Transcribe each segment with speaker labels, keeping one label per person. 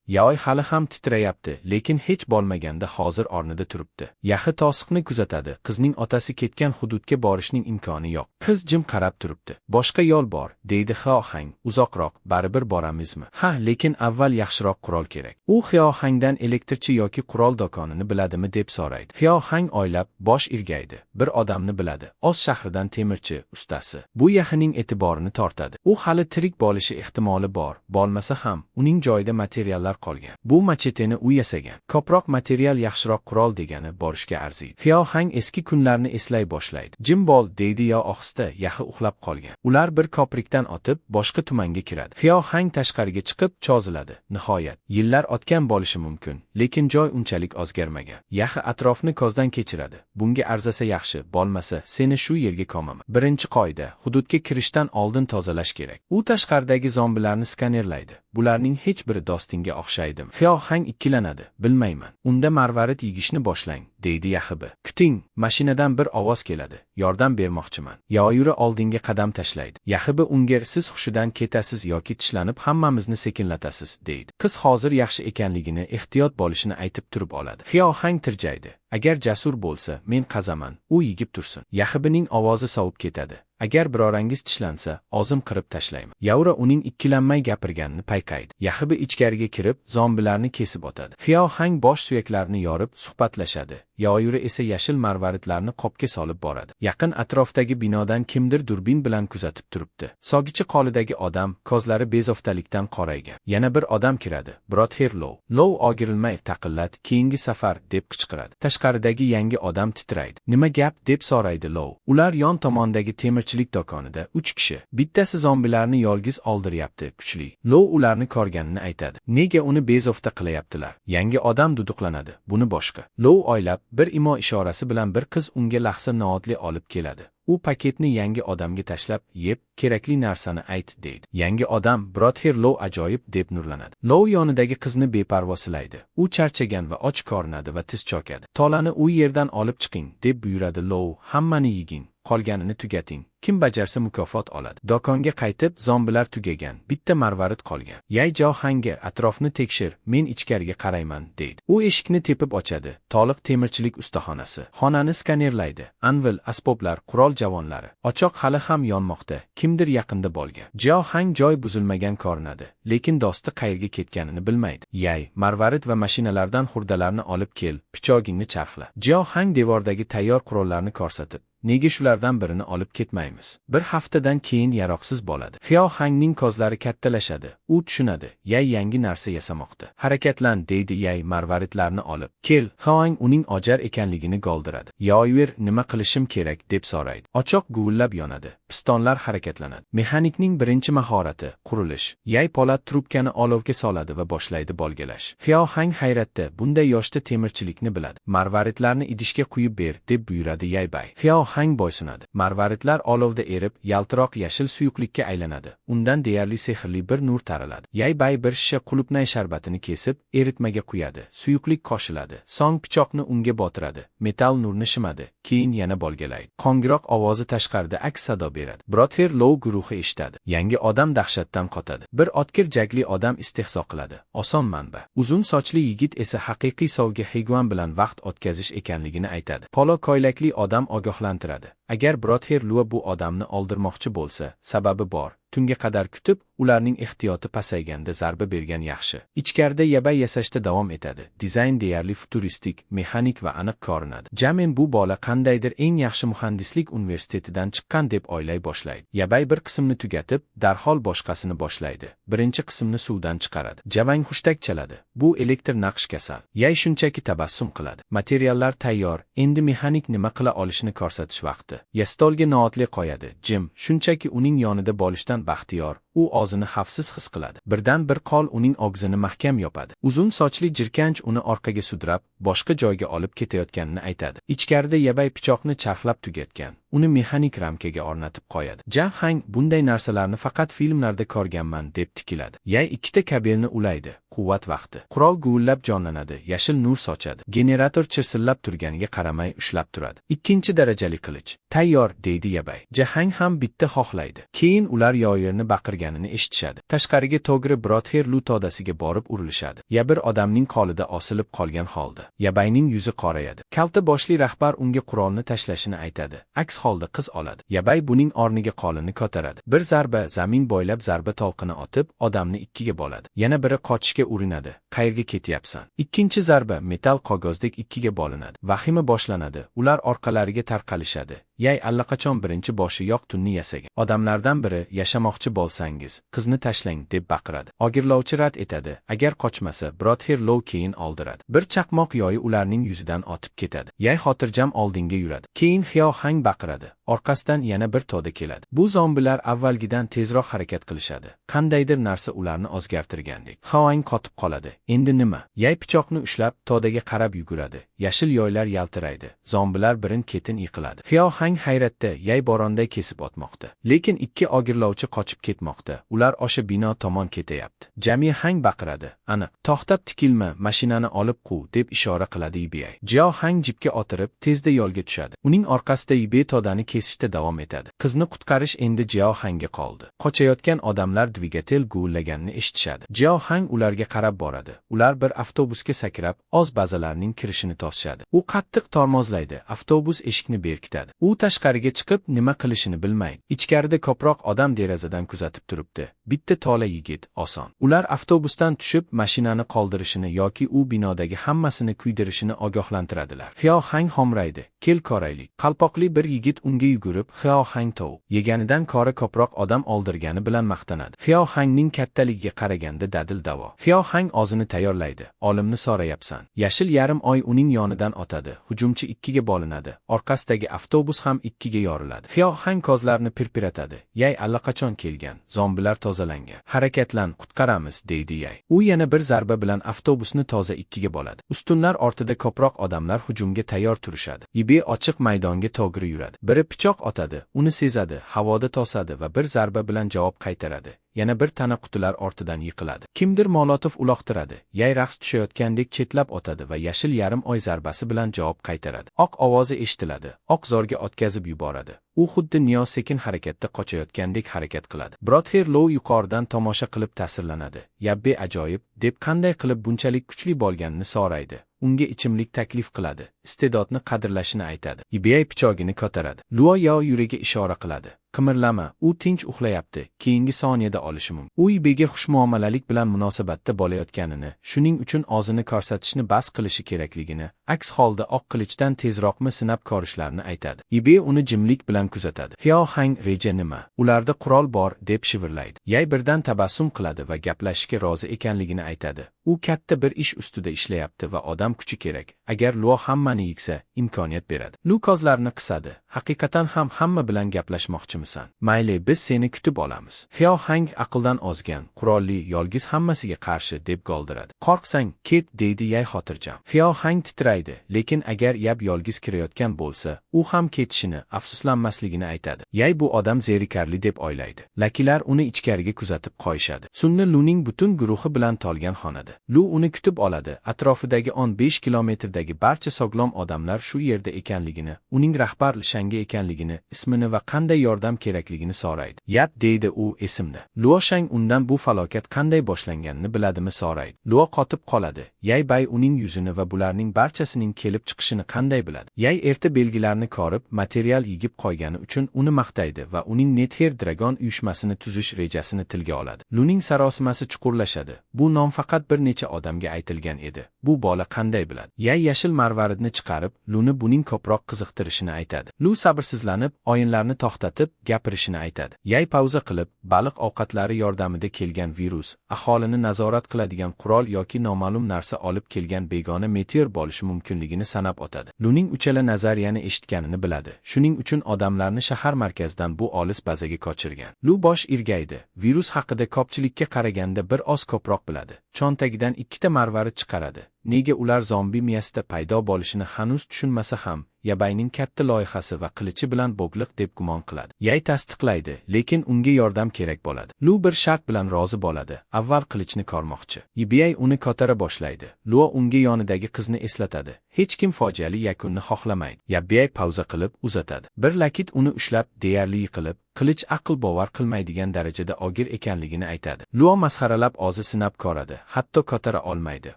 Speaker 1: Yaoy hali ham titrayapti, lekin hech bo'lmaganda hozir o'rnida turibdi. Yaxi tosiqni kuzatadi. Qizning otasi ketgan hududga borishning imkoni yo'q. Qiz jim qarab turibdi. Boshqa yo'l bor, deydi Xiao Hang. Uzoqroq, baribir boramizmi? Ha, lekin avval yaxshiroq qurol kerak. U Xiao Hangdan elektrchi yoki qurol do'konini biladimi deb so'raydi. Xiao Hang o'ylab, bosh irgaydi. Bir odamni biladi. Oz shahridan temirchi, ustasi. Bu Yaxining e'tiborini tortadi. U hali tirik bo'lishi ehtimoli bor. Bo'lmasa ham, uning joyida materiallar qolgan. Bu macheteni u yasagan. Ko'proq material yaxshiroq qurol degani borishga arziydi. Xiao Hang eski kunlarni eslay boshlaydi. Jim bo'l, deydi yo ohista, Yaxi uxlab qolgan. Ular bir ko'prikdan o'tib, boshqa tumanga kiradi. Xiao Hang tashqariga chiqib, cho'ziladi. Nihoyat, yillar o'tgan bo'lishi mumkin, lekin joy unchalik o'zgarmagan. Yaxi atrofni ko'zdan kechiradi. Bunga arzasa yaxshi, bo'lmasa seni shu yerga ko'maman. Birinchi qoida, hududga kirishdan oldin tozalash kerak. U tashqaridagi zombilarni skanerlaydi. Bularning hech biri dostingga o'xshaydimi? Xiao Hang ikkilanadi. Bilmayman. Unda marvarid yigishni boshlang, deydi Yaxibi. Kuting, mashinadan bir ovoz keladi. Yordam bermoqchiman. Yaoyuri oldinga qadam tashlaydi. Yaxibi unga siz hushidan ketasiz yoki tishlanib hammamizni sekinlatasiz, deydi. Qiz hozir yaxshi ekanligini, ehtiyot bo'lishini aytib turib oladi. Xiao Hang tirjaydi. Agar jasur bo'lsa, men qazaman, u yigib tursin. Yaxibining ovozi sovib ketadi. Agar birorangiz tishlansa, ozim qirib tashlayman. Yaura uning ikkilanmay gapirganini payqaydi. Yaxibi ichkariga kirib, zombilarni kesib otadi. Xiao Hang bosh suyaklarini yorib, suhbatlashadi. Yaoyuri esa yashil marvaridlarni qopga solib boradi. Yaqin atrofdagi binodan kimdir durbin bilan kuzatib turibdi. Sogichi qo'lidagi odam, ko'zlari bezovtalikdan qoraygan. Yana bir odam kiradi. Brother Low. Low ogirilmay taqillat, keyingi safar deb qichqiradi. Tashqaridagi yangi odam titraydi. Nima gap deb so'raydi Low. Ular yon tomondagi temirchilik do'konida 3 kishi. Bittasi zombilarni yolg'iz oldiryapti, kuchli. Low ularni ko'rganini aytadi. Nega uni bezovta qilayaptilar? Yangi odam duduqlanadi. Buni boshqa. Low o'ylab, bir imo ishorasi bilan bir qiz unga lahza nootli olib keladi. U paketni yangi odamga tashlab, yeb, kerakli narsani ayt, deydi. Yangi odam, Brother Low ajoyib deb nurlanadi. Low yonidagi qizni beparvo silaydi. U charchagan va och ko'rinadi va tiz cho'kadi. Tolani u yerdan olib chiqing, deb buyuradi Low. Hammani yeging, qolganini tugating. Kim bajarsa mukofot oladi. Do'konga qaytib, zombilar tugagan, bitta marvarid qolgan. Yay Jao Hangga atrofni tekshir, men ichkariga qarayman, deydi. U eshikni tepib ochadi. Toliq temirchilik ustaxonasi. Xonani skanerlaydi. Anvil, asboblar, qurol javonlari. Ochoq hali ham yonmoqda. Kimdir yaqinda bo'lgan. Jao Hang joy buzilmagan ko'rinadi, lekin do'sti qayerga ketganini bilmaydi. Yay, marvarid va mashinalardan xurdalarni olib kel, pichogingni charxla. Jao Hang devordagi tayyor qurollarni ko'rsatib, nega shulardan birini olib ketmaymiz? Bir haftadan keyin yaroqsiz bo'ladi. Xiao Hangning ko'zlari kattalashadi. U tushunadi. Yay yangi narsa yasamoqda. Harakatlan, deydi Yay marvaridlarni olib. Kel, Xiao uning ojar ekanligini goldiradi. Yaoyur nima qilishim kerak deb so'raydi. Ochoq guvillab yonadi. Pistonlar harakatlanadi. Mexanikning birinchi mahorati qurilish. Yay polat trubkani olovga soladi va boshlaydi bolgalash. Xiao Hang hayratda, bunday yoshda temirchilikni biladi. Marvaridlarni idishga quyib ber, deb buyuradi Yay Bay. Xiao Hang boysunadi. Marvaridlar olovda erib, yaltiroq yashil suyuqlikka aylanadi. Undan deyarli sehrli bir nur taraladi. Yay Bay bir shisha qulupnay sharbatini kesib, eritmaga quyadi. Suyuqlik qo'shiladi. So'ng pichoqni unga botiradi. Metal nurni shimadi. Keyin yana bolgalaydi. Qo'ng'iroq ovozi tashqarida aks sado beradi. Brother Low guruhi eshitadi. Yangi odam dahshatdan qotadi. Bir otkir jagli odam istehzo qiladi. Oson manba. Uzun sochli yigit esa haqiqiy sovga Higuan bilan vaqt o'tkazish ekanligini aytadi. Polo ko'ylakli odam ogohlantiradi. Agar Brother Lua bu odamni oldirmoqchi bo'lsa, sababi bor. Tunga qadar kutib, ularning ehtiyoti pasayganda zarba bergan yaxshi. Ichkarida yabay yasashda davom etadi. Dizayn deyarli futuristik, mexanik va aniq ko'rinadi. Jamen bu bola qandaydir eng yaxshi muhandislik universitetidan chiqqan deb o'ylay boshlaydi. Yabay bir qismni tugatib, darhol boshqasini boshlaydi. Birinchi qismni suvdan chiqaradi. Javang hushtak chaladi. Bu elektr naqsh kasal. Yay shunchaki tabassum qiladi. Materiallar tayyor, endi mexanik nima qila olishini ko'rsatish vaqti. Yastolga nootli qo'yadi. Jim, shunchaki uning yonida bo'lishdan baxtiyor. U o'zini xavfsiz his qiladi. Birdan bir qo'l uning og'zini mahkam yopadi. Uzun sochli jirkanch uni orqaga sudrab, boshqa joyga olib ketayotganini aytadi. Ichkarida yabay pichoqni charxlab tugatgan. uni mexanik ramkaga o'rnatib qo'yadi. Jahang bunday narsalarni faqat filmlarda ko'rganman deb tikiladi. Yay ikkita kabelni ulaydi. Quvvat vaqti. Qurol guvillab jonlanadi, yashil nur sochadi. Generator chirsillab turganiga qaramay ushlab turadi. 2 darajali qilich. Tayyor, deydi Yabay. Jahang ham bitta xohlaydi. Keyin ular yoyirni baqirganini eshitishadi. Tashqariga to'g'ri Brother Lu todasiga borib urilishadi. Ya bir odamning qo'lida osilib qolgan holda. Yabayning yuzi qorayadi. Kalta boshli rahbar unga qurolni tashlashini aytadi. Aks holda qiz oladi. Yabay buning o'rniga qo'lini ko'taradi. Bir zarba zamin bo'ylab zarba tolqini otib, odamni ikkiga bo'ladi. Yana biri qochishga urinadi. Qayerga ketyapsan? 2 zarba metal qog'ozdek ikkiga bo'linadi. Vahima boshlanadi. Ular orqalariga tarqalishadi. Yay allaqachon birinchi boshi yoq tunni yasagan. Odamlardan biri yashamoqchi bo'lsangiz, qizni tashlang deb baqiradi. Ogirlovchi rad etadi. Agar qochmasa, Brother Low keyin oldiradi. Bir chaqmoq yoyi ularning yuzidan otib ketadi. Yay xotirjam oldinga yuradi. Keyin Xiao Hang baqiradi. Orqasidan yana bir to'da keladi. Bu zombilar avvalgidan tezroq harakat qilishadi. Qandaydir narsa ularni o'zgartirgandek. Xiao Hang qotib qoladi. Endi nima? Yay pichoqni ushlab to'daga qarab yuguradi. Yashil yoylar yaltiraydi. Zombilar birin-ketin yiqiladi. Xiao Hang hayratda, yay boronday kesib otmoqda. Lekin 2 ogirlovchi qochib ketmoqda. Ular o'sha bino tomon ketayapti. Jami Hang baqiradi. Aniq. To'xtab tikilma, mashinani olib quv, deb ishora qiladi Yibi. Jiao Hang jipga o'tirib, tezda yo'lga tushadi. Uning orqasida Yibi todani kesishda davom etadi. Qizni qutqarish endi Jiao Hangga qoldi. Qochayotgan odamlar dvigatel guvillaganini eshitishadi. Jiao Hang ularga qarab boradi. Ular bir avtobusga sakrab, oz bazalarning kirishini tosishadi. U qattiq tormozlaydi. Avtobus eshikni berkitadi. U tashqariga chiqib nima qilishini bilmaydi. Ichkarida ko'proq odam derazadan kuzatib turibdi. Bitta tola yigit, oson. Ular avtobusdan tushib, mashinani qoldirishini yoki u binodagi hammasini kuydirishini ogohlantiradilar. Xiao Hang xomraydi. Kel ko'raylik. Qalpoqli bir yigit unga yugurib, Xiao Hang tovuq yeganidan ko'ra ko'proq odam oldirgani bilan maqtanadi. Xiao Hangning kattaligiga qaraganda dadil davo. Xiao Hang o'zini tayyorlaydi. Olimni so'rayapsan. Yashil yarim oy uning yonidan otadi. Hujumchi ikkiga bo'linadi. Orqasidagi avtobus ham ikkiga yoriladi. Xiao Hang ko'zlarini pirpiratadi. Yay allaqachon kelgan. Zombilar tozalangan. Harakatlan, qutqaramiz, deydi Yay. U yana bir zarba bilan avtobusni toza ikkiga bo'ladi. Ustunlar ortida ko'proq odamlar hujumga tayyor turishadi. Yibi ochiq maydonga to'g'ri yuradi. Biri pichoq otadi, uni sezadi, havoda tosadi va bir zarba bilan javob qaytaradi. Yana bir tana qutilar ortidan yiqiladi. Kimdir molotov uloqtiradi. Yay raqs tushayotgandek chetlab otadi va yashil yarim oy zarbasi bilan javob qaytaradi. Oq ovozi eshitiladi. Oq zorga otkazib yuboradi. U xuddi Neo sekin harakatda qochayotgandek harakat qiladi. Brother Low yuqoridan tomosha qilib ta'sirlanadi. Yabbe ajoyib, deb qanday qilib bunchalik kuchli bo'lganini so'raydi. Unga ichimlik taklif qiladi. Iste'dodni qadrlashini aytadi. Yibi pichogini ko'taradi. Luo Yao yuragiga ishora qiladi. Qimirlama, u tinch uxlayapti, keyingi soniyada olishi mumkin. U Yibiga xushmuomalalik bilan munosabatda bo'layotganini, shuning uchun o'zini ko'rsatishni bas qilishi kerakligini, aks holda oq qilichdan tezroqmi sinab ko'rishlarini aytadi. Yibi uni jimlik bilan kuzatadi. Xiao Hang reja nima? Ularda qurol bor, deb shivirlaydi. Yay birdan tabassum qiladi va gaplashishga rozi ekanligini aytadi. U katta bir ish ustida ishlayapti va odam kuchi kerak. Agar Luo hammani yig'sa, imkoniyat beradi. Lu ko'zlarini qisadi. Haqiqatan ham hamma bilan gaplashmoqchimisan? Mayli, biz seni kutib olamiz. Xiao Hang aqldan ozgan, qurolli, yolg'iz hammasiga qarshi deb goldiradi. Qo'rqsang, ket, deydi Yay xotirjam. Xiao Hang titraydi, lekin agar Yab yolg'iz kirayotgan bo'lsa, u ham ketishini, afsuslanmasligini aytadi. Yay bu odam zerikarli deb o'ylaydi. Lakilar uni ichkariga kuzatib qo'yishadi. Sunni Luning butun guruhi bilan tolgan xonada. Lu uni kutib oladi. Atrofidagi 15 kilometrdagi barcha sog'lom odamlar shu yerda ekanligini, uning rahbar Shanga ekanligini, ismini va qanday yordam kerakligini so'raydi. Yap, deydi u, esimda. Luo Shang undan bu falokat qanday boshlanganini biladimi so'raydi. Luo qotib qoladi. Yay Bay uning yuzini va bularning barchasining kelib chiqishini qanday biladi? Yay erta belgilarni ko'rib, material yig'ib qo'ygani uchun uni maqtaydi va uning Nether Dragon uyushmasini tuzish rejasini tilga oladi. Luning sarosimasi chuqurlashadi. Bu nom faqat bir necha odamga aytilgan edi. Bu bola qanday biladi? Yay yashil marvaridni chiqarib, Luni buning ko'proq qiziqtirishini aytadi. Lu sabrsizlanib, o'yinlarni to'xtatib, gapirishini aytadi. Yay pauza qilib, baliq ovqatlari yordamida kelgan virus, aholini nazorat qiladigan qurol yoki noma'lum narsa olib kelgan begona meteor bo'lishi mumkinligini sanab o'tadi. Luning uchala nazariyani eshitganini biladi. Shuning uchun odamlarni shahar markazidan bu olis bazaga ko'chirgan. Lu bosh irgaydi. Virus haqida ko'pchilikka qaraganda bir oz ko'proq biladi. Cho'ntagidan ikkita marvarid chiqaradi. Nega ular zombi miyasida paydo bo'lishini hanuz tushunmasa ham, Yabayning katta loyihasi va qilichi bilan bog'liq deb gumon qiladi. Yay tasdiqlaydi, lekin unga yordam kerak bo'ladi. Lu bir shart bilan rozi bo'ladi. Avval qilichni ko'rmoqchi. Yibiyay uni kotara boshlaydi. Luo unga yonidagi qizni eslatadi. Hech kim fojiali yakunni xohlamaydi. Yabbiyay pauza qilib uzatadi. Bir lakit uni ushlab, deyarli yiqilib, qilich aql bovar qilmaydigan darajada og'ir ekanligini aytadi. Luo masxaralab o'zi sinab ko'radi, hatto kotara olmaydi,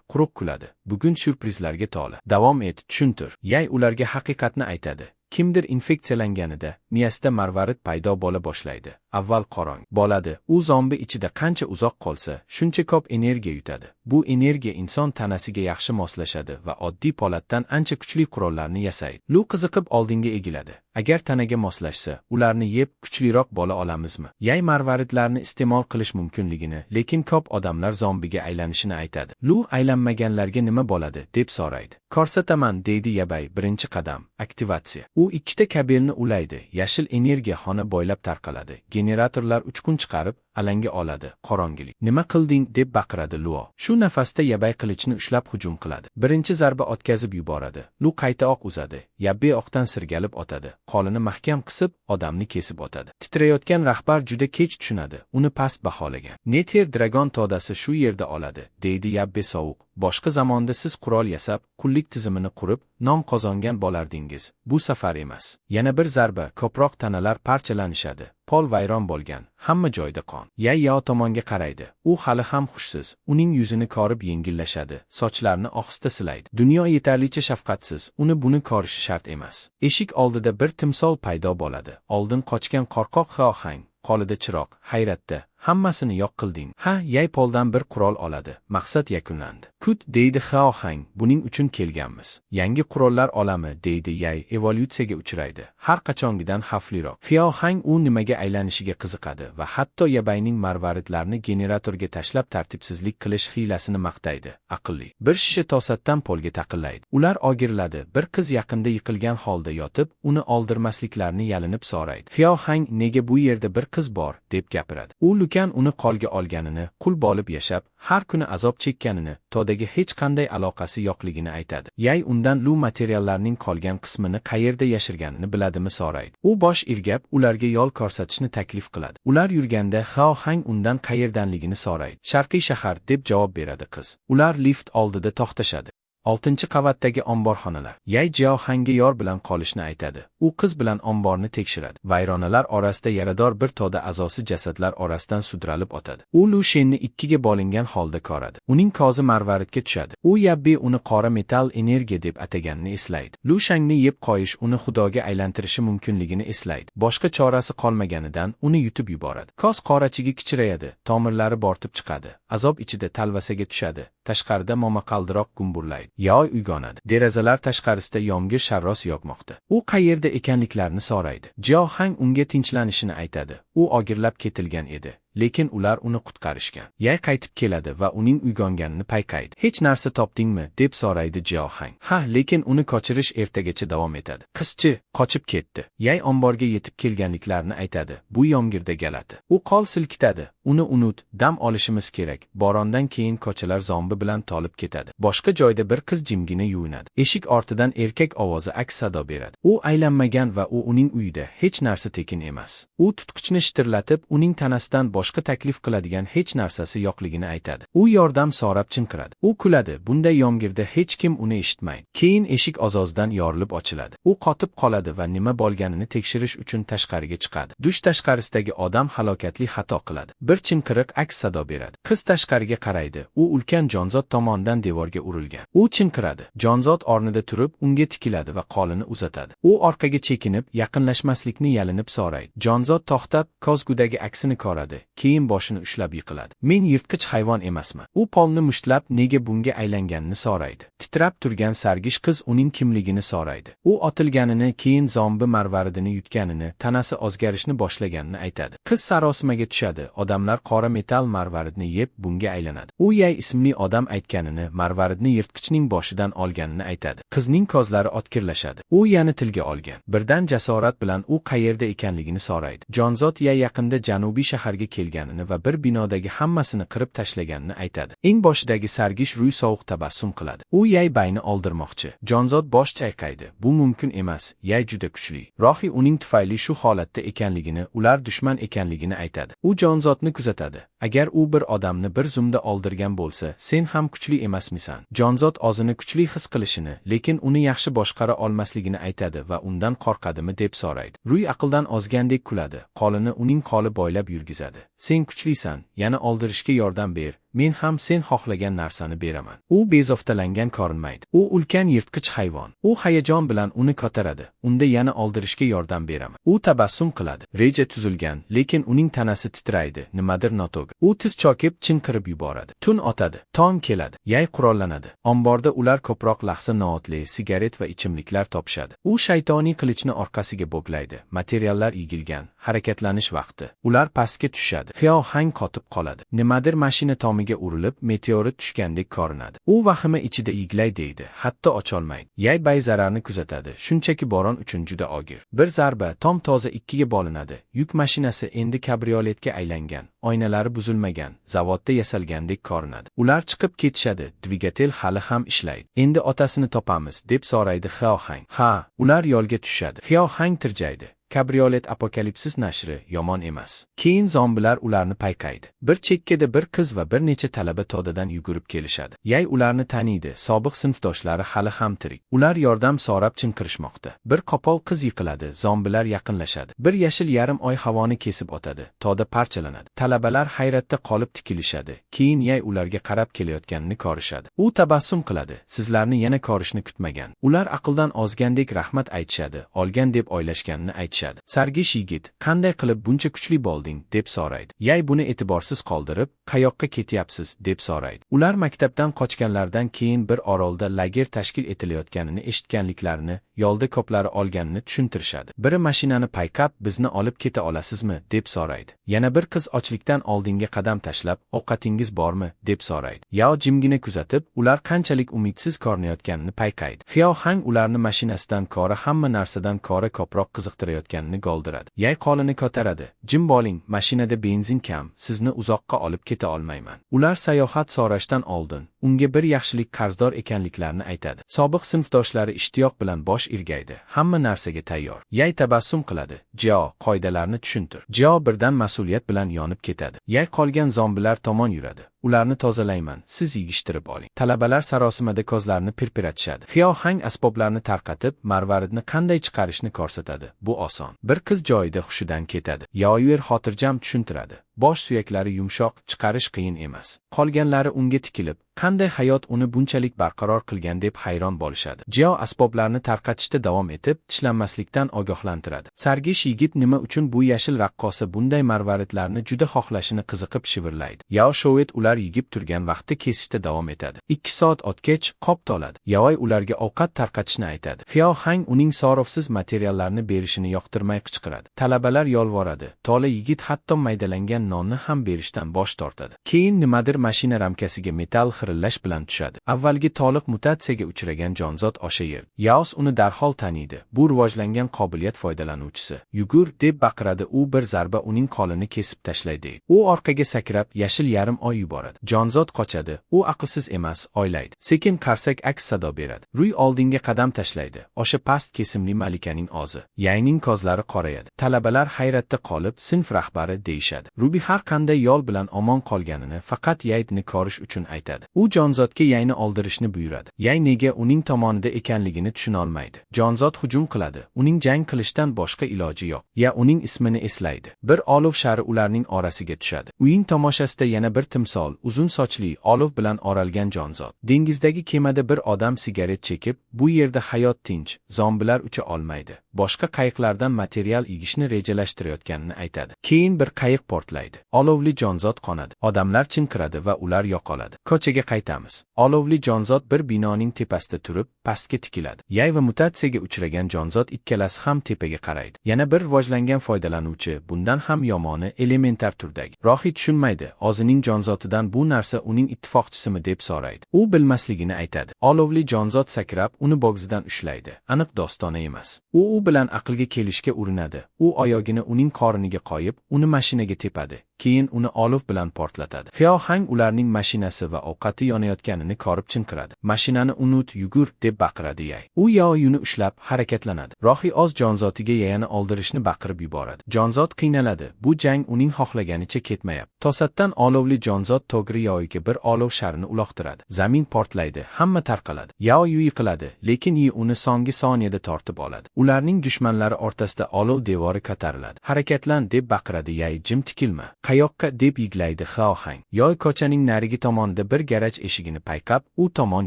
Speaker 1: quruq kuladi. Bugun syurprizlarga to'la. Davom et, tushuntir. Yay ularga haqiqatni aytadi. Kimdir infeksiyalanganida miyasida marvarid paydo bo'la boshlaydi. Avval qorong bo'ladi. U zombi ichida qancha uzoq qolsa, shuncha ko'p energiya yutadi. Bu energiya inson tanasiga yaxshi moslashadi va oddiy polatdan ancha kuchli qurollarni yasaydi. Lu qiziqib oldinga egiladi. Agar tanaga moslashsa, ularni yeb kuchliroq bo'la olamizmi? Yay marvaridlarni iste'mol qilish mumkinligini, lekin ko'p odamlar zombiga aylanishini aytadi. Lu aylanmaganlarga nima bo'ladi, deb so'raydi. Ko'rsataman, deydi Yabay. Birinchi qadam aktivatsiya. U ikkita kabelni ulaydi. Yashil energiya xona bo'ylab tarqaladi. Generatorlar uchqun chiqarib, alanga oladi. Qorong'ilik. Nima qilding, deb baqiradi Luo. Shu nafasda Yabay qilichni ushlab hujum qiladi. Birinchi zarba o'tkazib yuboradi. Lu qayta oq uzadi. Yabbe oqdan sirgalib otadi. Qo'lini mahkam qisib, odamni kesib otadi. Titrayotgan rahbar juda kech tushunadi. Uni past baholagan. Nether Dragon todasi shu yerda oladi, deydi Yabbe sovuq. Boshqa zamonda siz qurol yasab, qullik tizimini qurib, nom qozongan bo'lardingiz. Bu safar emas. Yana bir zarba, ko'proq tanalar parchalanishadi. Pol vayron bo'lgan, hamma joyda qon. Yay Yao tomonga qaraydi. U hali ham hushsiz. Uning yuzini ko'rib yengillashadi, sochlarini ohista silaydi. Dunyo yetarlicha shafqatsiz, uni buni ko'rishi shart emas. Eshik oldida bir timsol paydo bo'ladi. Oldin qochgan qo'rqoq Xiaohang, qo'lida chiroq, hayratda. Hammasini yo'q qilding. Ha, Yay poldan bir qurol oladi. Maqsad yakunlandi. Kut, deydi Xiaohang, buning uchun kelganmiz. Yangi qurollar olami, deydi Yay, evolyutsiyaga uchraydi. Har qachongidan xavfliroq. Xiaohang u nimaga aylanishiga qiziqadi va hatto Yabayning marvaridlarni generatorga tashlab tartibsizlik qilish hiylasini maqtaydi. Aqlli. Bir shisha to'satdan polga taqillaydi. Ular ogiriladi. Bir qiz yaqinda yiqilgan holda yotib, uni oldirmasliklarini yalinib so'raydi. Xiaohang nega bu yerda bir qiz bor, deb gapiradi. U Lukan uni qo'lga olganini, qul bo'lib yashab, har kuni azob chekkanini, todaga hech qanday aloqasi yo'qligini aytadi. Yay undan Lu materiallarning qolgan qismini qayerda yashirganini biladimi so'raydi. U bosh irgab, ularga yo'l ko'rsatishni taklif qiladi. Ular yurganda Xiaohang undan qayerdanligini so'raydi. Sharqiy shahar, deb javob beradi qiz. Ular lift oldida to'xtashadi. 6-qavatdagi omborxonalar. Yay Jiaohangga yor bilan qolishni aytadi. U qiz bilan omborni tekshiradi. Vayronalar orasida yarador bir toda a'zosi jasadlar orasidan sudralib otadi. U Lu Shenni ikkiga bo'lingan holda ko'radi. Uning ko'zi marvaridga tushadi. U Yabbe uni qora metall energiya deb ataganini eslaydi. Lu Shangni yeb qo'yish uni xudoga aylantirishi mumkinligini eslaydi. Boshqa chorasi qolmaganidan uni yutib yuboradi. Ko'z qorachigi kichrayadi, tomirlari bortib chiqadi. Azob ichida talvasaga tushadi. Tashqarida momaqaldiroq gumburlaydi. Yoy uyg'onadi. Derazalar tashqarisida yomg'ir sharros yog'moqda. U qayerda ekanliklarini so'raydi. Jiaohang unga tinchlanishini aytadi. U og'irlab ketilgan edi, lekin ular uni qutqarishgan. Yay qaytib keladi va uning uyg'onganini payqaydi. Hech narsa topdingmi, deb so'raydi Jiaohang. Ha, lekin uni qochirish ertagacha davom etadi. Qizchi qochib ketdi. Yay omborga yetib kelganliklarini aytadi. Bu yomg'irda g'alati. U qo'l silkitadi. Uni unut, dam olishimiz kerak. Bo'rondan keyin ko'chalar zombi bilan to'lib ketadi. Boshqa joyda bir qiz jimgina yuvinadi. Eshik ortidan erkak ovozi aks sado beradi. U aylanmagan va u uning uyida hech narsa tekin emas. U tutqichni shitirlatib, uning tanasidan boshqa taklif qiladigan hech narsasi yo'qligini aytadi. U yordam so'rab chinqiradi. U kuladi. Bunday yomg'irda hech kim uni eshitmaydi. Keyin eshik ozozdan yorilib ochiladi. U qotib qoladi va nima bo'lganini tekshirish uchun tashqariga chiqadi. Dush tashqarisidagi odam halokatli xato qiladi. Bir chinqiriq aks sado beradi. Qiz tashqariga qaraydi. U ulkan jonzot tomonidan devorga urilgan. U chinqiradi. Jonzot o'rnida turib, unga tikiladi va qo'lini uzatadi. U orqaga chekinib, yaqinlashmaslikni yalinib so'raydi. Jonzot to'xtab, ko'zgudagi aksini ko'radi. Keyin boshini ushlab yiqiladi. Men yirtqich hayvon emasman. U polni mushtlab, nega bunga aylanganini so'raydi. Titrab turgan sargish qiz uning kimligini so'raydi. U otilganini, keyin zombi marvaridini yutganini, tanasi o'zgarishni boshlaganini aytadi. Qiz sarosimaga tushadi. Odamlar Odamlar qora metal marvaridni yeb, bunga aylanadi. U Yay ismli odam aytganini, marvaridni yirtqichning boshidan olganini aytadi. Qizning ko'zlari o'tkirlashadi. U yana tilga olgan. Birdan jasorat bilan u qayerda ekanligini so'raydi. Jonzot Yay yaqinda janubiy shaharga kelganini va bir binodagi hammasini qirib tashlaganini aytadi. Eng boshidagi sargish Ruy sovuq tabassum qiladi. U Yay bayni oldirmoqchi. Jonzot bosh chayqaydi. Bu mumkin emas. Yay juda kuchli. Rohi uning tufayli shu holatda ekanligini, ular dushman ekanligini aytadi. U jonzotni kuzatadi. Agar u bir odamni bir zumda oldirgan bo'lsa, sen ham kuchli emasmisan. Jonzot o'zini kuchli his qilishini, lekin uni yaxshi boshqara olmasligini aytadi va undan qo'rqadimi deb so'raydi. Ruy aqldan ozgandek kuladi. Qo'lini uning qo'li bo'ylab yurgizadi. Sen kuchlisan, yana oldirishga yordam ber. Men ham sen xohlagan narsani beraman. U bezovtalangan ko'rinmaydi. U ulkan yirtqich hayvon. U hayajon bilan uni ko'taradi. Unda yana oldirishga yordam beraman. U tabassum qiladi. Reja tuzilgan, lekin uning tanasi titraydi. Nimadir noto'g'ri. U tiz chokib chinqirib yuboradi. Tun otadi. Tong keladi. Yay qurollanadi. Omborda ular ko'proq lahza nootli, sigaret va ichimliklar topishadi. U shaytoniy qilichni orqasiga bo'glaydi. Materiallar egilgan. Harakatlanish vaqti. Ular pastga tushadi. Xiao Hang qotib qoladi. Nimadir mashina tomiga urilib, meteorit tushgandek ko'rinadi. U vahima ichida iglay deydi, hatto ocholmaydi. Yay bay zararni kuzatadi. Shunchaki bo'ron uchun juda og'ir. Bir zarba tom toza ikkiga bo'linadi. Yuk mashinasi endi kabrioletga aylangan. Oynalari buzilmagan, zavodda yasalgandek ko'rinadi. Ular chiqib ketishadi. Dvigatel hali ham ishlaydi. Endi otasini topamiz, deb so'raydi Xiao Hang. Ha, ular yo'lga tushadi. Xiao Hang tirjaydi. Kabriolet apokalipsis nashri yomon emas. Keyin zombilar ularni payqaydi. Bir chekkada bir qiz va bir necha talaba todadan yugurib kelishadi. Yay ularni taniydi. Sobiq sinfdoshlari hali ham tirik. Ular yordam so'rab chinqirishmoqda. Bir qo'pol qiz yiqiladi. Zombilar yaqinlashadi. Bir yashil yarim oy havoni kesib o'tadi. Toda parchalanadi. Talabalar hayratda qolib tikilishadi. Keyin Yay ularga qarab kelayotganini ko'rishadi. U tabassum qiladi. Sizlarni yana ko'rishni kutmagan. Ular aqldan ozgandek rahmat aytishadi. Olgan deb o'ylashganini aytishadi. Sargish yigit, qanday qilib buncha kuchli bo'lding, deb so'raydi. Yay buni e'tiborsiz qoldirib, qayoqqa ketyapsiz, deb so'raydi. Ular maktabdan qochganlardan keyin bir orolda lager tashkil etilayotganini eshitganliklarini, yo'lda ko'plari olganini tushuntirishadi. Biri mashinani payqab, bizni olib keta olasizmi, deb so'raydi. Yana bir qiz ochlikdan oldinga qadam tashlab, ovqatingiz bormi, deb so'raydi. Yao jimgina kuzatib, ular qanchalik umidsiz ko'rinayotganini payqaydi. Xiao Hang ularni mashinasidan ko'ra hamma narsadan ko'ra ko'proq qiziqtirayotganini goldiradi. Yay qo'lini ko'taradi. Jim bo'ling, mashinada benzin kam, sizni uzoqqa olib keta olmayman. Ular sayohat so'rashdan oldin unga bir yaxshilik qarzdor ekanliklarini aytadi. Sobiq sinfdoshlari ishtiyoq bilan bosh irgaydi. Hamma narsaga tayyor. Yay tabassum qiladi. Jiao, qoidalarni tushuntir. Jiao birdan mas'uliyat bilan yonib ketadi. Yay qolgan zombilar tomon yuradi. Ularni tozalayman, siz yig'ishtirib oling. Talabalar sarosimada ko'zlarini pirpiratishadi. Xiao Hang asboblarni tarqatib, marvaridni qanday chiqarishni ko'rsatadi. Bu oson. Bir qiz joyida hushidan ketadi. Yao Yuer xotirjam tushuntiradi. Bosh suyaklari yumshoq, chiqarish qiyin emas. Qolganlari unga tikilib, qanday hayot uni bunchalik barqaror qilgan deb hayron bo'lishadi. Jiao asboblarni tarqatishda davom etib, tishlanmaslikdan ogohlantiradi. Sargish yigit nima uchun bu yashil raqqosa bunday marvaridlarni juda xohlashini qiziqib shivirlaydi. Yao Shouet ular yigib turgan vaqtda kesishda davom etadi. 2 soat o'tgach, qop to'ladi. Yaoy ularga ovqat tarqatishni aytadi. Xiao Hang uning so'rovsiz materiallarni berishini yoqtirmay qichqiradi. Talabalar yolvoradi. Tola yigit hatto maydalangan nonni ham berishdan bosh tortadi. Keyin nimadir mashina ramkasiga metal xirillash bilan tushadi. Avvalgi toliq mutatsiyaga uchragan jonzot o'sha yerda. Yaos uni darhol taniydi. Bu rivojlangan qobiliyat foydalanuvchisi. Yugur, deb baqiradi u, bir zarba uning qo'lini kesib tashlaydi. U orqaga sakrab, yashil yarim oy yuboradi. Jonzot qochadi. U aqlsiz emas, o'ylaydi. Sekin qarsak aks sado beradi. Ruy oldinga qadam tashlaydi. O'sha past kesimli malikaning ozi. Yayning ko'zlari qorayadi. Talabalar hayratda qolib, sinf rahbari deyishadi. Ruby har qanday yo'l bilan omon qolganini faqat Yaydni ko'rish uchun aytadi. U jonzotga Yayni oldirishni buyuradi. Yay nega uning tomonida ekanligini tushuna olmaydi. Jonzot hujum qiladi. Uning jang qilishdan boshqa iloji yo'q. Ya uning ismini eslaydi. Bir olov shari ularning orasiga tushadi. Uying tomoshasida yana bir timsol, uzun sochli, olov bilan oralgan jonzot. Dengizdagi kemada bir odam sigaret chekib, bu yerda hayot tinch, zombilar ucha olmaydi. Boshqa qayiqlardan material yig'ishni rejalashtirayotganini aytadi. Keyin bir qayiq portlaydi. portlaydi. Olovli jonzot qonadi. Odamlar chinqiradi va ular yo'qoladi. Ko'chaga qaytamiz. Olovli jonzot bir binoning tepasida turib, pastga tikiladi. Yay va mutatsiyaga uchragan jonzot ikkalasi ham tepaga qaraydi. Yana bir rivojlangan foydalanuvchi, bundan ham yomoni elementar turdagi. Rohi tushunmaydi, o'zining jonzotidan bu narsa uning ittifoqchisimi deb so'raydi. U bilmasligini aytadi. Olovli jonzot sakrab, uni bo'g'zidan ushlaydi. Aniq dostona emas. U bilan aqlga kelishga urinadi. U oyog'ini uning qorniga qo'yib, uni mashinaga tepadi. Keyin uni olov bilan portlatadi. Xiao Hang ularning mashinasi va ovqati yonayotganini ko'rib chinqiradi. Mashinani unut, yugur, deb baqiradi Yay. U Yao Yuni ushlab harakatlanadi. Rohi o'z jonzotiga Yayani oldirishni baqirib yuboradi. Jonzot qiynaladi. Bu jang uning xohlaganicha ketmayapti. To'satdan olovli jonzot to'g'ri Yaoga bir olov sharini uloqtiradi. Zamin portlaydi, hamma tarqaladi. Yao Yu yiqiladi, lekin Yi uni so'nggi soniyada tortib oladi. Ularning dushmanlari o'rtasida olov devori ko'tariladi. Harakatlan, deb baqiradi Yay, jim tikilma. Qayoqqa, deb yig'laydi Xiao Hang. Yoy ko'chaning narigi tomonida bir garaj eshigini payqab, u tomon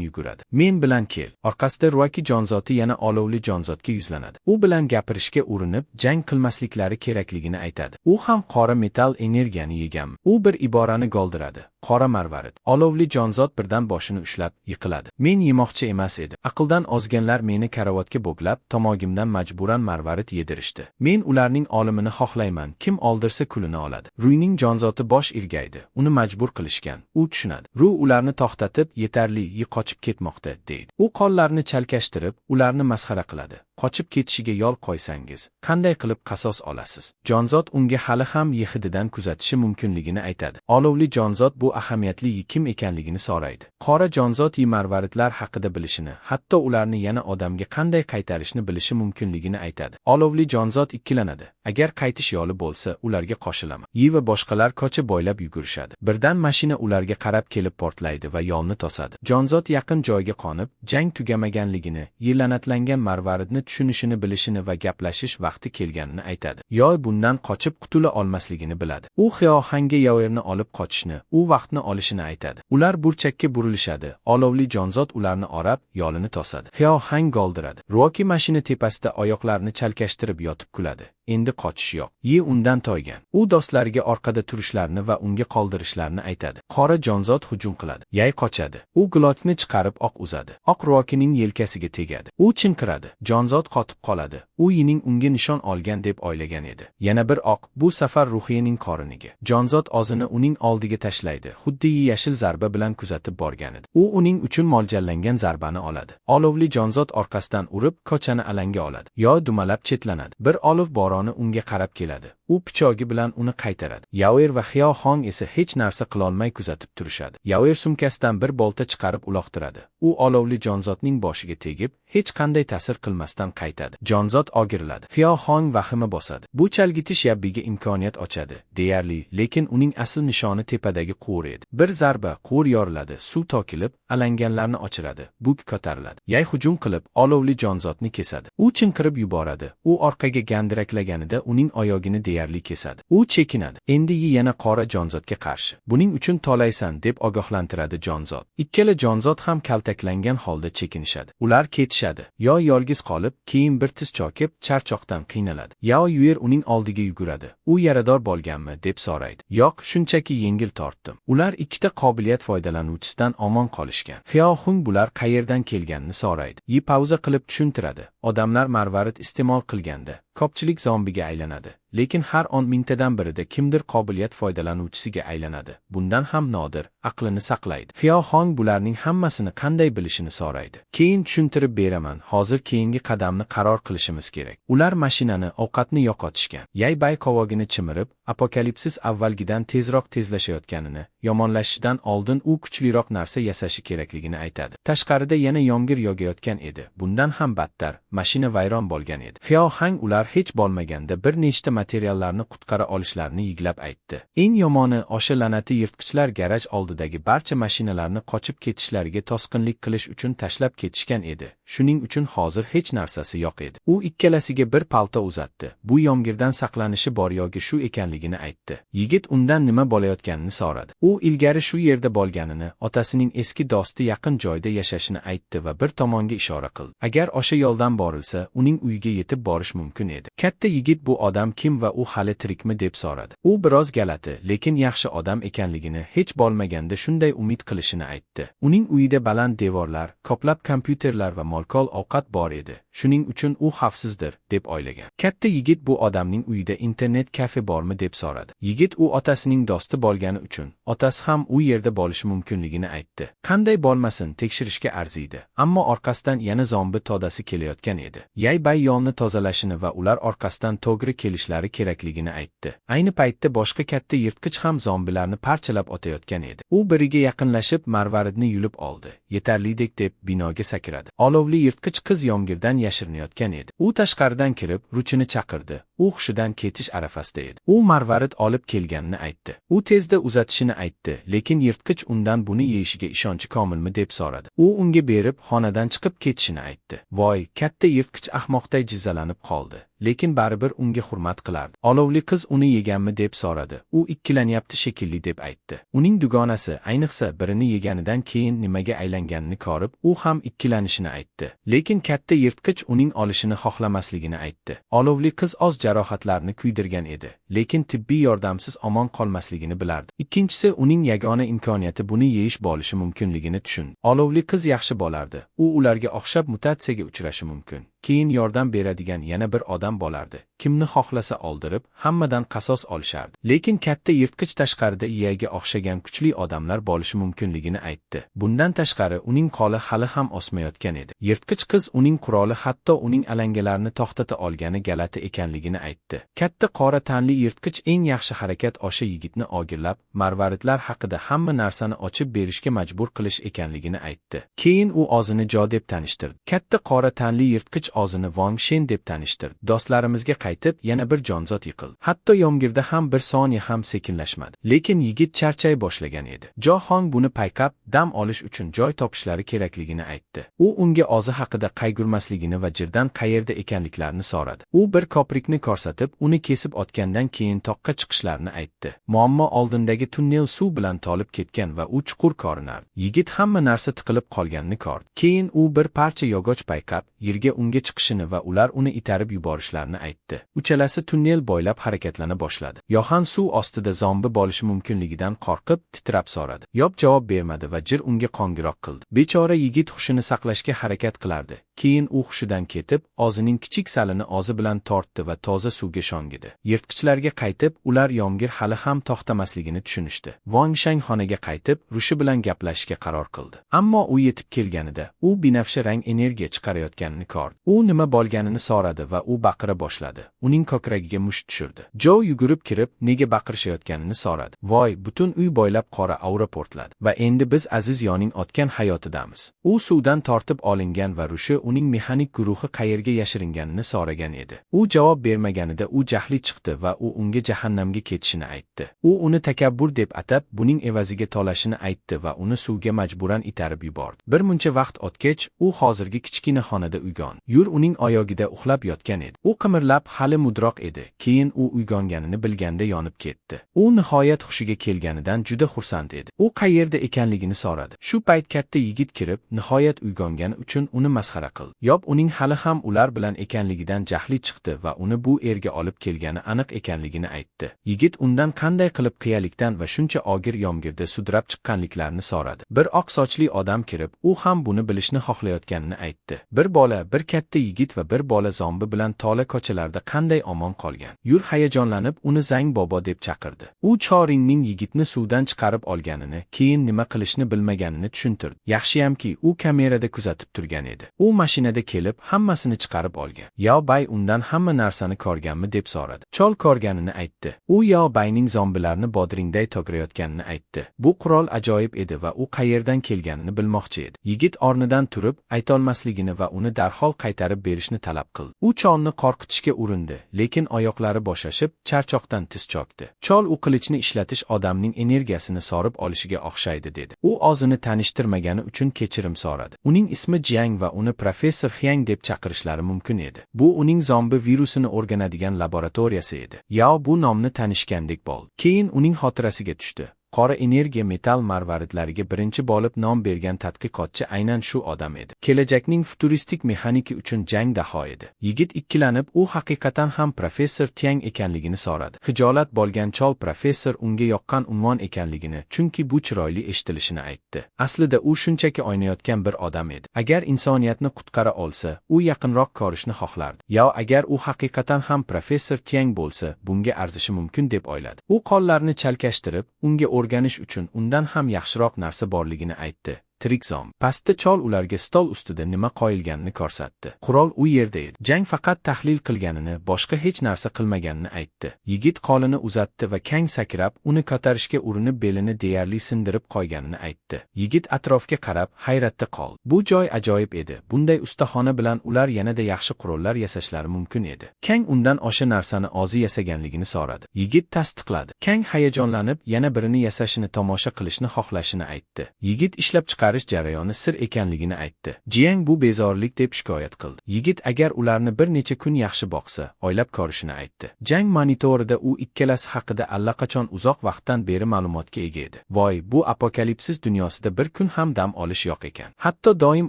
Speaker 1: yuguradi. Men bilan kel. Orqasida Ruaki jonzoti yana olovli jonzotga yuzlanadi. U bilan gapirishga urinib, jang qilmasliklari kerakligini aytadi. U ham qora metal energiyani yeganmi? U bir iborani goldiradi. Qora marvarid. Olovli jonzot birdan boshini ushlab yiqiladi. Men yemoqchi emas edim. Aqldan ozganlar meni karavotga bo'glab, tomog'imdan majburan marvarid yedirishdi. Men ularning olimini xohlayman. Kim oldirsa kulini oladi. Ruyning jonzoti bosh irgaydi. Uni majbur qilishgan. U tushunadi. Ru ularni to'xtatib, yetarli, yi qochib ketmoqda, deydi. U qo'llarini chalkashtirib, ularni masxara qiladi. Qochib ketishiga yo'l qo'ysangiz, qanday qilib qasos olasiz? Jonzot unga hali ham yehididan kuzatishi mumkinligini aytadi. Olovli jonzot bu ahamiyatli yi kim ekanligini so'raydi. Qora jonzot yi marvaridlar haqida bilishini, hatto ularni yana odamga qanday qaytarishni bilishi mumkinligini aytadi. Olovli jonzot ikkilanadi. Agar qaytish yo'li bo'lsa, ularga qo'shilaman. Yi va boshqalar ko'cha bo'ylab yugurishadi. Birdan mashina ularga qarab kelib portlaydi va yo'lni to'sadi. Jonzot yaqin joyga qonib, jang tugamaganligini, yi la'natlangan marvaridni tushunishini bilishini va gaplashish vaqti kelganini aytadi. Yoy bundan qochib qutula olmasligini biladi. U Xiao Hangga Yaoerni olib qochishni, u vaqtni olishini aytadi. Ular burchakka burilishadi. Olovli jonzot ularni orab, yo'lini to'sadi. Xiao Hang goldiradi. Ruoki mashina tepasida oyoqlarini chalkashtirib yotib kuladi. Endi qochish yo'q. Yi undan toygan. U do'stlariga orqada turishlarini va unga qoldirishlarini aytadi. Qora jonzot hujum qiladi. Yay qochadi. U glotni chiqarib oq uzadi. Oq Ruokining yelkasiga tegadi. U chinqiradi. Jonzot qotib qoladi. U Yining unga nishon olgan deb o'ylagan edi. Yana bir oq, bu safar Ruhiyaning qorniga. Jonzot o'zini uning oldiga tashlaydi. Xuddi Yi yashil zarba bilan kuzatib borgan edi. U uning uchun mo'ljallangan zarbani oladi. Olovli jonzot orqasidan urib, ko'chani alanga oladi. Yo dumalab chetlanadi. Bir olov boroni unga qarab keladi. U pichog'i bilan uni qaytaradi. Yaoer va Xiao Hong esa hech narsa qilolmay kuzatib turishadi. Yaoer sumkasidan bir bolta chiqarib uloqtiradi. U olovli jonzotning boshiga tegib, hech qanday ta'sir qilmasdan qaytadi. Jonzot ogiriladi. Xiao Hong vahima bosadi. Bu chalgitish Yabbiga imkoniyat ochadi, deyarli, lekin uning asl nishoni tepadagi quvur edi. Bir zarba, quvur yoriladi, suv to'kilib, alanganlarni ochiradi, buk ko'tariladi. Yay hujum qilib, olovli jonzotni kesadi. U chinqirib yuboradi. U orqaga gandiraklaganida uning oyog'ini deyarli kesadi. U chekinadi. Endi Yi yana qora jonzotga qarshi. Buning uchun to'laysan, deb ogohlantiradi jonzot. Ikkala jonzot ham kaltaklangan holda chekinishadi. Ular ketishadi. Yo yolg'iz qolib, keyin bir tiz chokib, charchoqdan qiynaladi. Yao Yuer uning oldiga yuguradi. U yarador bo'lganmi, deb so'raydi. Yo'q, shunchaki yengil tortdim. Ular ikkita qobiliyat foydalanuvchisidan omon qolishgan. Xiao Hung bular qayerdan kelganini so'raydi. Yi pauza qilib tushuntiradi. Odamlar marvarid iste'mol qilganda, ko'pchilik zombiga aylanadi. Lekin har 10 mingtadan birida kimdir qobiliyat foydalanuvchisiga aylanadi. Bundan ham nodir, aqlini saqlaydi. Xiao Hong bularning hammasini qanday bilishini so'raydi. Keyin tushuntirib beraman, hozir keyingi qadamni qaror qilishimiz kerak. Ular mashinani, ovqatni yo'qotishgan. Yay bay qovog'ini chimirib, apokalipsis avvalgidan tezroq tezlashayotganini, yomonlashishidan oldin u kuchliroq narsa yasashi kerakligini aytadi. Tashqarida yana yomg'ir yog'ayotgan edi. Bundan ham battar, mashina vayron bo'lgan edi. Xiao Hang ular hech bo'lmaganda bir nechta materiallarni qutqara olishlarini yiglab aytdi. Eng yomoni, o'sha la'nati yirtqichlar garaj oldida oldidagi barcha mashinalarni qochib ketishlariga to'sqinlik qilish uchun tashlab ketishgan edi. Shuning uchun hozir hech narsasi yo'q edi. U ikkalasiga bir palto uzatdi. Bu yomg'irdan saqlanishi bor yoki shu ekanligini aytdi. Yigit undan nima bo'layotganini so'radi. U ilgari shu yerda bo'lganini, otasining eski do'sti yaqin joyda yashashini aytdi va bir tomonga ishora qildi. Agar o'sha yo'ldan borilsa, uning uyiga yetib borish mumkin edi. Katta yigit bu odam kim va u hali tirikmi deb so'radi. U biroz galati, lekin yaxshi odam ekanligini, hech bo'lmaganda shunday umid qilishini aytdi. Uning uyida baland devorlar, ko'plab kompyuterlar va molkol ovqat bor edi. Shuning uchun u xavfsizdir, deb o'ylagan. Katta yigit bu odamning uyida internet kafe bormi deb so'radi. Yigit u otasining do'sti bo'lgani uchun, otasi ham u yerda bo'lishi mumkinligini aytdi. Qanday bo'lmasin, tekshirishga arziydi. Ammo orqasidan yana zombi todasi kelayotgan edi. Yay bay yo'lni tozalashini va ular orqasidan to'g'ri kelishlari kerakligini aytdi. Ayni paytda boshqa katta yirtqich ham zombilarni parchalab otayotgan edi. U biriga yaqinlashib marvaridni yulib oldi. Yetarlidek deb binoga sakradi. Olovli yirtqich qiz yomg'irdan yashirinayotgan edi. U tashqaridan kirib, ruchini chaqirdi. U hushidan ketish arafasida edi. U marvarid olib kelganini aytdi. U tezda uzatishini aytdi, lekin yirtqich undan buni yeyishiga ishonchi komilmi deb so'radi. U unga berib, xonadan chiqib ketishini aytdi. Voy, katta yirtqich ahmoqday jizzalanib qoldi, lekin baribir unga hurmat qilardi. Olovli qiz uni yeganmi deb so'radi. U ikkilanyapti shekilli deb aytdi. Uning dugonasi, ayniqsa birini yeganidan keyin nimaga aylanganini ko'rib, u ham ikkilanishini aytdi. Lekin katta yirtqich uning olishini xohlamasligini aytdi. Olovli qiz oz jarohatlarni kuydirgan edi, lekin tibbiy yordamsiz omon qolmasligini bilardi. Ikkinchisi, uning yagona imkoniyati buni yeyish bo'lishi mumkinligini tushundi. Olovli qiz yaxshi bo'lardi. U ularga o'xshab mutatsiyaga uchrashi mumkin. Keyin yordam beradigan yana bir odam bo'lardi. Kimni xohlasa oldirib, hammadan qasos olishardi. Lekin katta yirtqich tashqarida iyaga o'xshagan kuchli odamlar bo'lishi mumkinligini aytdi. Bundan tashqari, uning qo'li hali ham osmayotgan edi. Yirtqich qiz uning quroli hatto uning alangalarini to'xtata olgani galati ekanligini aytdi. Katta qora tanli yirtqich eng yaxshi harakat o'sha yigitni ogirlab, marvaridlar haqida hamma narsani ochib berishga majbur qilish ekanligini aytdi. Keyin u o'zini Jo deb tanishtirdi. Katta qora tanli yirtqich o'zini Wang Shen deb tanishtirdi. Do'stlarimizga qaytib, yana bir jonzot yiqildi. Hatto yomg'irda ham bir soniya ham sekinlashmadi. Lekin yigit charchay boshlagan edi. Jo Hong buni payqab, dam olish uchun joy topishlari kerakligini aytdi. U unga o'zi haqida qayg'urmasligini va jirdan qayerda ekanliklarini so'radi. U bir ko'prikni ko'rsatib, uni kesib otgandan keyin toqqa chiqishlarini aytdi. Muammo oldindagi tunnel suv bilan to'lib ketgan va u chuqur ko'rinardi. Yigit hamma narsa tiqilib qolganini ko'rdi. Keyin u bir parcha yog'och payqab, yerga unga chiqishini va ular uni itarib yuborishlarini aytdi. Uchalasi tunnel bo'ylab harakatlana boshladi. Yohan suv ostida zombi bo'lishi mumkinligidan qo'rqib, titrab so'radi. Yob javob bermadi va jir unga qo'ng'iroq qildi. Bechora yigit hushini saqlashga harakat qilardi. Keyin u hushidan ketib, o'zining kichik salini o'zi bilan tortdi va toza suvga shongidi. Yirtqichlarga qaytib, ular yomg'ir hali ham to'xtamasligini tushunishdi. Wang Shang xonaga qaytib, Rushi bilan gaplashishga qaror qildi. Ammo u yetib kelganida, u binafsha rang energiya chiqarayotganini ko'rdi. U nima bo'lganini so'radi va u baqira boshladi. Uning ko'kragiga musht tushirdi. Jo yugurib kirib, nega baqirishayotganini so'radi. Voy, butun uy bo'ylab qora aura portladi va endi biz aziz yoning otgan hayotidamiz. U suvdan tortib olingan va Rushi uning mexanik guruhi qayerga yashiringanini so'ragan edi. U javob bermaganida u jahli chiqdi va u unga jahannamga ketishini aytdi. U uni takabbur deb atab, buning evaziga tolashini aytdi va uni suvga majburan itarib yubordi. Bir muncha vaqt o'tgach, u hozirgi kichkina xonada uyg'ondi. Yur uning oyog'ida uxlab yotgan edi. U qimirlab hali mudroq edi. Keyin u uyg'onganini bilganda yonib ketdi. U nihoyat hushiga kelganidan juda xursand edi. U qayerda ekanligini so'radi. Shu payt katta yigit kirib, nihoyat uyg'ongani uchun uni masxara qildi. Yob uning hali ham ular bilan ekanligidan jahli chiqdi va uni bu erga olib kelgani aniq ekanligini aytdi. Yigit undan qanday qilib qiyalikdan va shuncha og'ir yomg'irda sudrab chiqqanliklarini so'radi. Bir oq sochli odam kirib, u ham buni bilishni xohlayotganini aytdi. Bir bola, bir katta yigit va bir bola zombi bilan tola ko'chalarda qanday omon qolgan. Yur hayajonlanib, uni Zang bobo deb chaqirdi. U Choringning yigitni suvdan chiqarib olganini, keyin nima qilishni bilmaganini tushuntirdi. Yaxshiyamki, u kamerada kuzatib turgan edi. U Mashinada kelib, hammasini chiqarib olgan. Yao Bay undan hamma narsani ko'rganmi deb so'radi. Chol ko'rganini aytdi. U Yao Bayning zombilarni bodringday to'grayotganini aytdi. Bu qurol ajoyib edi va u qayerdan kelganini bilmoqchi edi. Yigit o'rnidan turib, aytolmasligini va uni darhol qaytarib berishni talab qildi. U cholni qo'rqitishga urindi, lekin oyoqlari bo'shashib, charchoqdan tiz cho'kdi. Chol u qilichni ishlatish odamning energiyasini sorib olishiga o'xshaydi dedi. U o'zini tanishtirmagani uchun kechirim so'radi. Uning ismi Jiang va uni professor Xiang deb chaqirishlari mumkin edi. Bu uning zombi virusini o'rganadigan laboratoriyasi edi. Yao bu nomni tanishgandek bo'ldi. Keyin uning xotirasiga tushdi. Qora energiya metal marvaridlariga birinchi bo'lib nom bergan tadqiqotchi aynan shu odam edi. Kelajakning futuristik mexaniki uchun jang daho edi. Yigit ikkilanib, u haqiqatan ham professor Tiang ekanligini so'radi. Hijolat bo'lgan chol professor unga yoqqan unvon ekanligini, chunki bu chiroyli eshitilishini aytdi. Aslida u shunchaki o'ynayotgan bir odam edi. Agar insoniyatni qutqara olsa, u yaqinroq ko'rishni xohlardi. Yo agar u haqiqatan ham professor Tiang bo'lsa, bunga arzishi mumkin deb o'yladi. U qo'llarini chalkashtirib, unga o'rganish uchun undan ham yaxshiroq narsa borligini aytdi. Tirik zombi. Pastda chol ularga stol ustida nima qo'yilganini ko'rsatdi. Qurol u yerda edi. Jang faqat tahlil qilganini, boshqa hech narsa qilmaganini aytdi. Yigit qo'lini uzatdi va Kang sakrab, uni ko'tarishga urinib belini deyarli sindirib qo'yganini aytdi. Yigit atrofga qarab, hayratda qoldi. Bu joy ajoyib edi. Bunday ustaxona bilan ular yanada yaxshi qurollar yasashlari mumkin edi. Kang undan o'sha narsani o'zi yasaganligini so'radi. Yigit tasdiqladi. Kang hayajonlanib, yana birini yasashini tomosha qilishni xohlashini aytdi. Yigit ishlab chiqarish jarayoni sir ekanligini aytdi. Jiang bu bezorilik deb shikoyat qildi. Yigit agar ularni bir necha kun yaxshi boqsa, oylab ko'rishini aytdi. Jang monitorida u ikkalasi haqida allaqachon uzoq vaqtdan beri ma'lumotga ega edi. Voy, bu apokalipsis dunyosida bir kun ham dam olish yo'q ekan. Hatto doim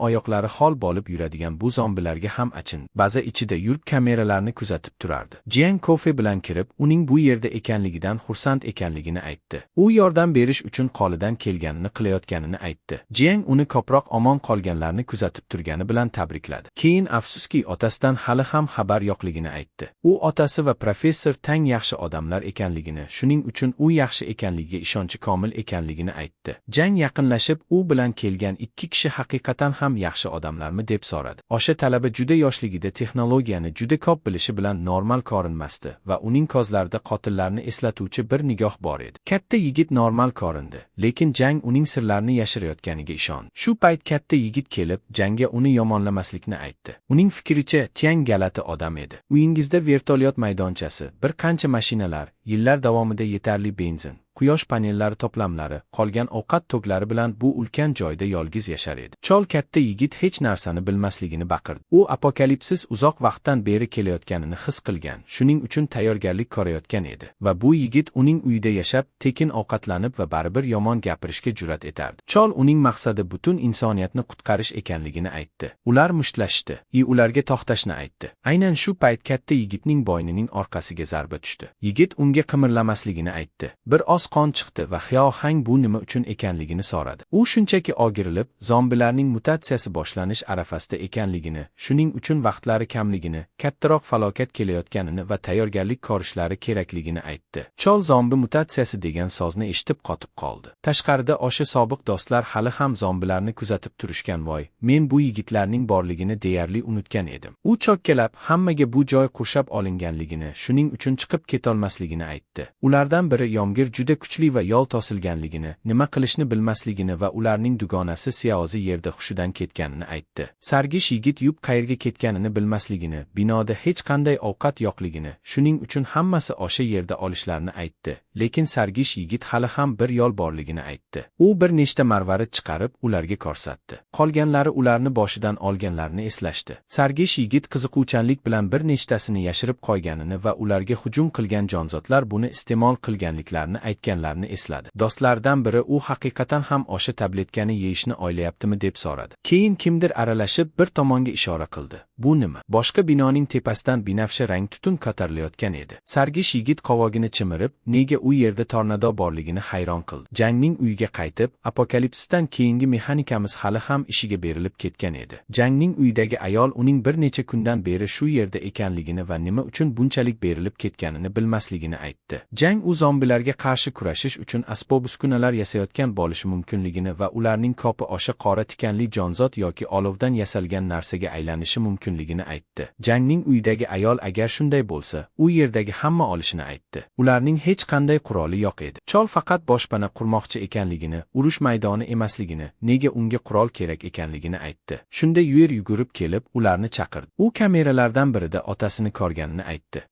Speaker 1: oyoqlari hol bo'lib yuradigan bu zombilarga ham achin. Baza ichida yurib kameralarni kuzatib turardi. Jiang kofe bilan kirib, uning bu yerda ekanligidan xursand ekanligini aytdi. U yordam berish uchun qo'lidan kelganini qilayotganini aytdi. Jiang uni ko'proq omon qolganlarni kuzatib turgani bilan tabrikladi. Keyin afsuski otasidan hali ham xabar yo'qligini aytdi. U otasi va professor Tang yaxshi odamlar ekanligini, shuning uchun u yaxshi ekanligiga ishonchi komil ekanligini aytdi. Jang yaqinlashib, u bilan kelgan ikki kishi haqiqatan ham yaxshi odamlarmi deb so'radi. O'sha talaba juda yoshligida texnologiyani juda ko'p bilishi bilan normal ko'rinmasdi va uning ko'zlarida qotillarni eslatuvchi bir nigoh bor edi. Katta yigit normal ko'rindi, lekin Jang uning sirlarini yashirayotganiga ishon. Shu payt katta yigit kelib, Jangga uni yomonlamaslikni aytdi. Uning fikricha, Tiang g'alati odam edi. Uyingizda vertolyot maydonchasi, bir qancha mashinalar, yillar davomida yetarli benzin, quyosh panellari to'plamlari, qolgan ovqat to'klari bilan bu ulkan joyda yolg'iz yashar edi. Chol katta yigit hech narsani bilmasligini baqirdi. U apokalipsis uzoq vaqtdan beri kelayotganini his qilgan, shuning uchun tayyorgarlik ko'rayotgan edi va bu yigit uning uyida yashab, tekin ovqatlanib va baribir yomon gapirishga jur'at etardi. Chol uning maqsadi butun insoniyatni qutqarish ekanligini aytdi. Ular mushtlashdi, ularga to'xtashni aytdi. Aynan shu payt katta yigitning bo'ynining orqasiga zarba tushdi. Yigit unga qimirlamasligini aytdi. Bir oz qon chiqdi va Xiao Hang bu nima uchun ekanligini so'radi. U shunchaki o'girilib, zombilarning mutatsiyasi boshlanish arafasida ekanligini, shuning uchun vaqtlari kamligini, kattaroq falokat kelayotganini va tayyorgarlik ko'rishlari kerakligini aytdi. Chol zombi mutatsiyasi degan so'zni eshitib qotib qoldi. Tashqarida o'sha sobiq do'stlar hali ham zombilarni kuzatib turishgan. Voy, men bu yigitlarning borligini deyarli unutgan edim. U chokkalab, hammaga bu joy qurshab olinganligini, shuning uchun chiqib ketolmasligini aytdi. Ulardan biri yomg'ir juda kuchli va yo'l to'silganligini, nima qilishni bilmasligini va ularning dugonasi Siaozi yerda hushidan ketganini aytdi. Sargish yigit yup qayerga ketganini bilmasligini, binoda hech qanday ovqat yo'qligini, shuning uchun hammasi o'sha yerda olishlarini aytdi. Lekin sargish yigit hali ham bir yo'l borligini aytdi. U bir nechta marvarid chiqarib, ularga ko'rsatdi. Qolganlari ularni boshidan olganlarini eslashdi. Sargish yigit qiziquvchanlik bilan bir nechtasini yashirib qo'yganini va ularga hujum qilgan jonzotlar buni iste'mol qilganliklarini aytganlarini esladi. Do'stlaridan biri u haqiqatan ham o'sha tabletkani yeyishni o'ylayaptimi deb so'radi. Keyin kimdir aralashib bir tomonga ishora qildi. Bu nima? Boshqa binoning tepasidan binafsha rang tutun ko'tarilayotgan edi. Sargish yigit qovog'ini chimirib, nega u yerda tornado borligini hayron qildi. Jangning uyiga qaytib, apokalipsisdan keyingi mexanikamiz hali ham ishiga berilib ketgan edi. Jangning uyidagi ayol uning bir necha kundan beri shu yerda ekanligini va nima uchun bunchalik berilib ketganini bilmasligini aytdi. Jang u zombilarga qarshi kurashish uchun asbob-uskunalar yasayotgan bo'lishi mumkinligini va ularning ko'pi osha qora tikanli jonzot yoki olovdan yasalgan narsaga aylanishi mumkinligini aytdi. Jangning uyidagi ayol agar shunday bo'lsa, u yerdagi hamma olishini aytdi. Ularning hech qanday quroli yo'q edi. Chol faqat boshpana qurmoqchi ekanligini, urush maydoni emasligini, nega unga qurol kerak ekanligini aytdi. Shunda Yuer yugurib kelib, ularni chaqirdi. U kameralardan birida otasini ko'rganini aytdi.